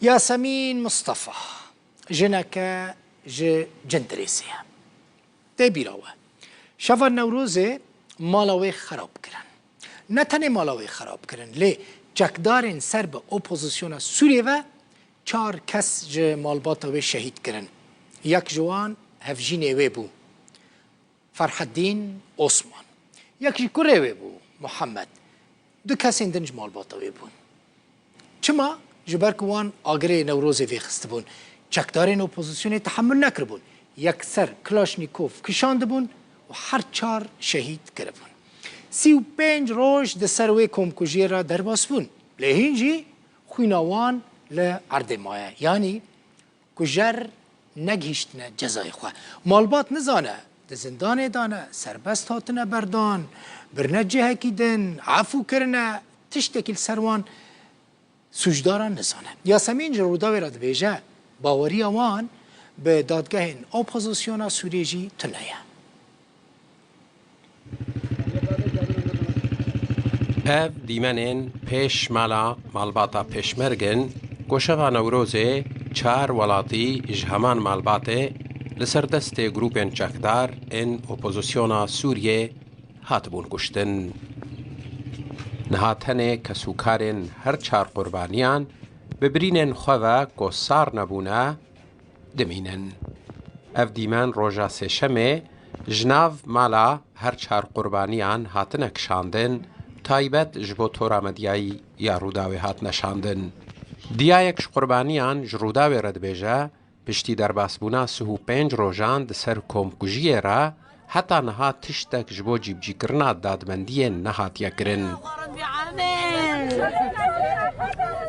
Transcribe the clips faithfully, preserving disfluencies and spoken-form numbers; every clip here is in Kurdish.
Yasemîn Mistefa jineke ji Cindirêsê ye. Tê bîra we, şeva Newrozê mala wê xerab kirin. Ne tenê mala wê xerab kirin, lê çekdarên ser bi opozisyona Sûriyê ve çar kes ji malbata wê şehîd kirin. Yek ji wan hevjînê wê bû, Ferhedîn Osman. Yek jî kurê wê bû, Muhammed. Du kesên din ji malbata wê bûn. Çima? Ji ber ku wan agirê Newrozê vêxistibûn. Çekdarên opozisyonê tehemul nekiribûn. Yekser Klaşnîkov kişandibûn û her çar şehîd kiribûn. Sî û pênc roj di ser wê komkujiyê re derbas bûn. Lê hîn jî xwîna wan li erdê maye. Yanî kujer negihîştine cezayê xwe. Malbat nizane di zindanê de ne, serbest hatine berdan, birine cihekî din, efû kirine, tiştekî li ser wan sûcdaran nizane. Yasemîn ji Rûdawê re dibêje, baweriya wan bi dadgehên opozisyona Sûriyê jî tune ye. Ev dîmenên pêş mala malbata Pêşmerg in ku şeva Newrozê çar welatî ji heman malbatê li ser destê grûpên çekdar ên opozisyona Sûriyê hatibûn kuştin. Niha tenê kesûkarên her çar qurbaniyan bi birînên xwe ve ku sar nebûne, dimînin. Ev dîmen roja Sêşemê ji nav mala her çar qurbaniyan hatine kişandin, taybet ji bo tora medyayî ya Rûdawê hatine şandin. Diyayek ji qurbaniyan ji Rûdawê re dibêje, piştî derbasbûna sih û pênc rojan di ser komkujiyê re heta niha tiştek ji bo cîbicîkirina dadmendiyê nehatiye kirin.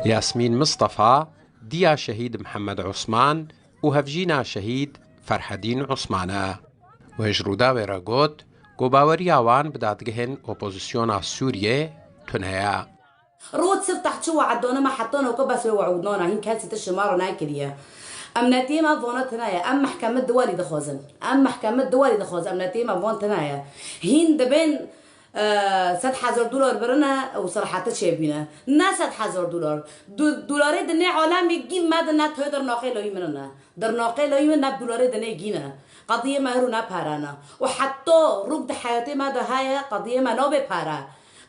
Yasmîn Mistefa, diya şehîd Mihemed Osman û hevjîna şehîd Ferhedîn Osman e. Wê ji Rûdawê re got ku baweriya wan bi dadgehên opozisyona Sûriyê tune ye. Rût siftah çi we'd dane me heta noka bes wê we'ûdnana, hîn kesî tişt ji me re nekiriye. Em netiyê me vana tune ye, em mehkeme duwarî dixwazin. Em mehkeme duwarî dixwazin, em netiyê me van tune ye. Hîn dibên e, sed hezar dolar birine û serhete çêbîne. Ne sed hezar dolar. Du-, dolarê dinê alemê gîn me de ne toy dirnaqê loyî min ne. Dirnaqê loyî min ne dolarê dinê gîne. Qediyê me hiro ne pere ne. Û heta rûk di heyatê me de heye, qediyê me nabe pere.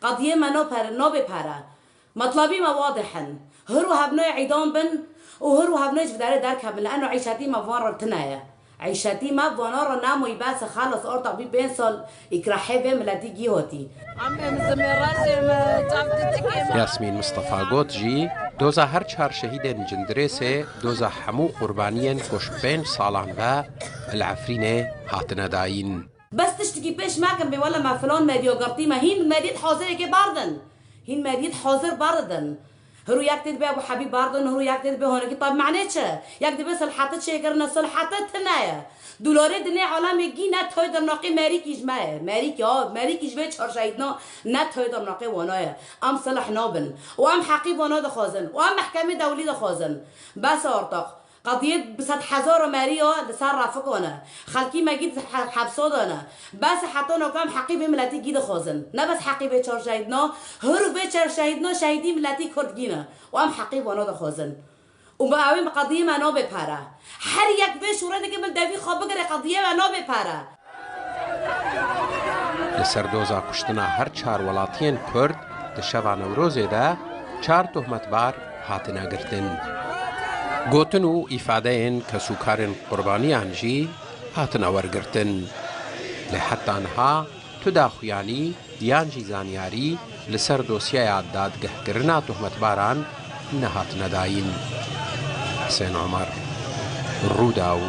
Qediyê me no pere, nabe pere. Metlabî me wadih in. Hiro hevnoyê îdam bin û hiro hevnoyê ji vidarê derkevin. Li eno îşetî me van re tune ye. Îşetî me vana re nemoyî bes e, xelas ortax bî pênc sal îkrahê vê miletî gî hotî. Em ê zimê rezê me, çav titikê me. Yasmîn Mistefa got jî, doza her çar şehîdên Cindirêsê doza hemû qurbaniyên ku ji pênc salan ve li Efrînê hatine dayîn. Bes tiştekî pêş mekin bê, wele me filan medya girtî me, hîn medyê di hazirê kê berdin. Hîn medyê di hazir berdin. Hiru yek tê dibe Ebu Hebîb berdin, hiru yek tê dibe honekî. Tab mane çi? Yek dibe silhete çêkirine, silhete tine ye. Dolarê dinê alemê gî ne toy dirnaqê merîkî ji me ye. Merîkî, ha, merîkî ji vê çar şehîdna ne toy dirnaqê wana ye. Em silh nabin. Û em heqî wana dixwazin. Û em mehkemê dewlî dixwazin. Bes ortax. Qediyê bi sed hezara merî ya li ser refikan e. Xelkî me gî di he-, hepsa de ne. Bes heta noka em heqî vê miletî gî dixwazin. Ne bes heqî vê çar şehîdna, hir û vê çar şehîdna şehîdî miletî kurd gî ne. Û em heqî vana dixwazin. Û bi ewê qediyê me nabe pere. Her yek vê şûre dike min devî xwe bigire, qediyê me nabe pere. Li ser doza kuştina her çar welatiyên Kurd di şeva Newrozê de çar tohmetbar hatine girtin. Gotin û îfadeyên kesûkarên qurbaniyan jî hatine wergirtin. Lê heta niha tu daxuyanî yan jî zanyarî li ser dosyeya dadgehkirina tohmetbaran nehatine dayîn. Hisên Omer, Rûdaw.